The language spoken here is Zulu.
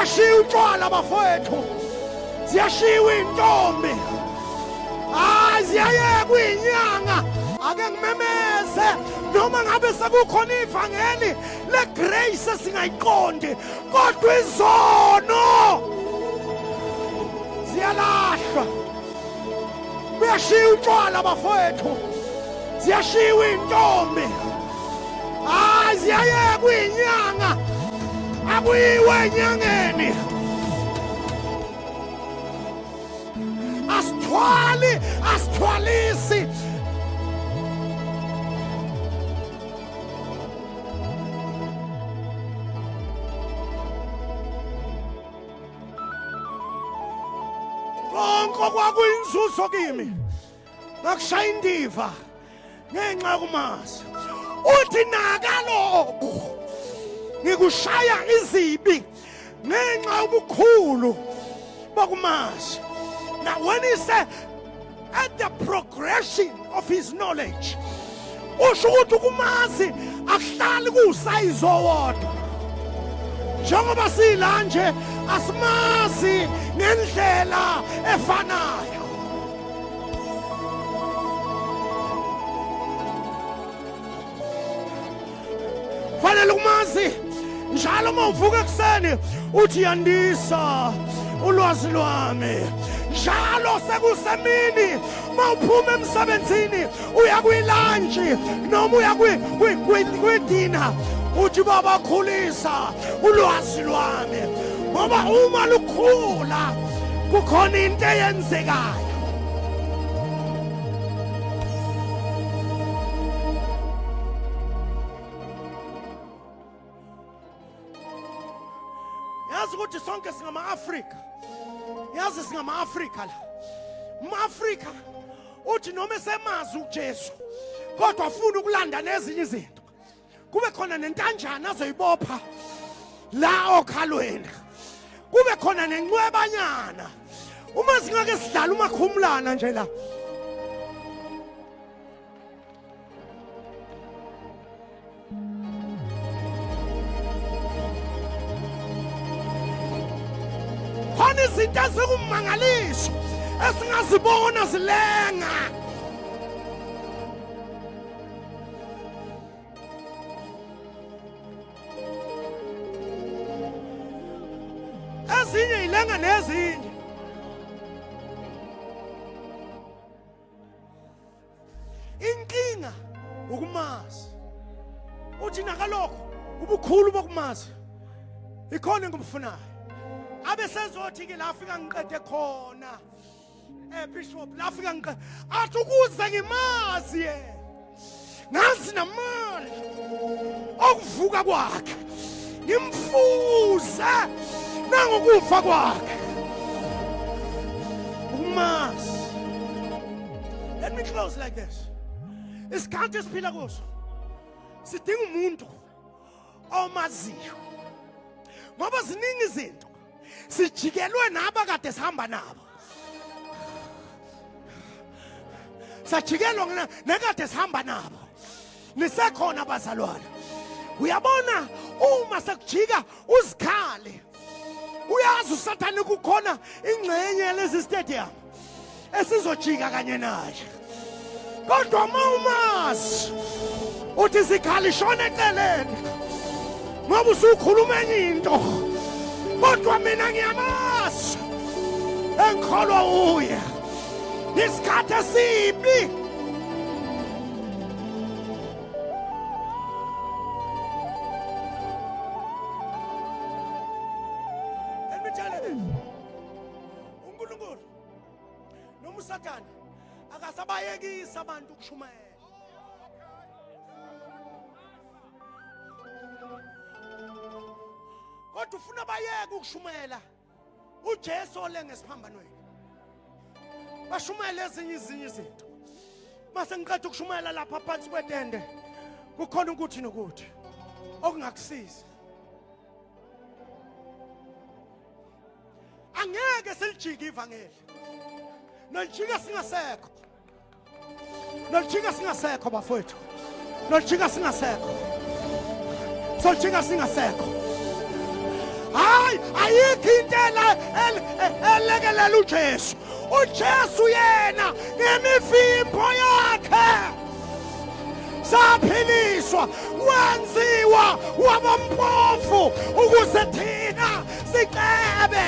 Kuyashiya utshwala bafowethu, ziyashiwa iy'ntombi, hayi ziyayekwa iy'nyanga. Ake ngimemeze noma ngabe sekukhona ivangeli legrace esingayiqondi, kodwa izono ziyalahlwa. Kuyashiya utshwala bafowethu, ziyashiwa iy'ntombi, hayi ziyayekwa iy'nyanga, akuyiwe enyangeni. Asithwali, asithwalisi. Konke okwakuyinzuzo kimi ngakushaya indiva ngenxa yokumazi. Uthi nakalokhu ngikushaya izibi ngenxa yobukhulu bokumazi. Now when he said at the progression of his knowledge, usho ukuthi ukumazi akuhlali kuwusayizi owodwa. Njengoba sila nje asimazi ngendlela efanayo. Fanele ukumazi njalo uma uvuka ekuseni uthi yandisa ulwazi lwami. Njalo sekusemini uma uphuma emsebenzini uya kwilantshi noma uya kwidina uthi baba khulisa ulwazi lwami, ngoba uma lukhula kukhona into eyenzekayo. Yazi ukuthi sonke singama-Afrika, yazi singama-Afrika la. Uma-Afrika uthi noma esemazi uJesu kodwa afuna ukulanda nezinye izinto, kube khona nentanjana azoyibopha la okhalweni, kube khona nencwebanyana. Uma singake sidlala umakhumulana nje la, khona izinto ezikummangaliso esingazibona zilenga. Ezinye ilenga nezinye. Inkinga ukumazi. Uthi nakalokho ubukhulu bokumazi ikhona engimfunayo. Abe sezothi ke la afika ngiqede khona bishop, la afika ngiqede athi ukuze ngimazi yena ngazi namandla okuvuka kwakhe, ngimfuze nangokufa kwakhe. Ukumazi. Let me close like this. Isikhathi esiphila kuso sidinga umuntu omaziyo, ngoba ziningi izinto sijikelwe naba kade sihamba nabo, sajikelwa nekade sihamba nabo. Nisekhona bazalwane? Uyabona uma sekujika uzikhale, uyazi uSathane kukhona ingxenye yalezi stadium esizojika kanye naye, kodwa uma umazi uthi sikhali shona eceleni ngoba usukhuluma enye into, kodwa mina ngiyamazi engikholwa uye. Isikhathi esibi. Let me tell you this. uNkulunkulu noma uSathane akasabayekisa abantu ukushumayela. Kodwa ufuna bayeke ukushumayela uJesu ole ngesiphambanweni, bashumayela ezinye izinto. Mase ngiqeda ukushumayela lapha phansi kwetende kukhona ukuthi nokuthi okungakusiza. Angeke silijike ivangeli, nolijika singasekho, nolijika singasekho bafowethu, nolijika singasekho, solijika singasekho. Hayi, Ayikho into elekelela uJesu. UJesu yena ngemivimbo yakhe saphiliswa, wenziwa wabampofu ukuze thina sicebe.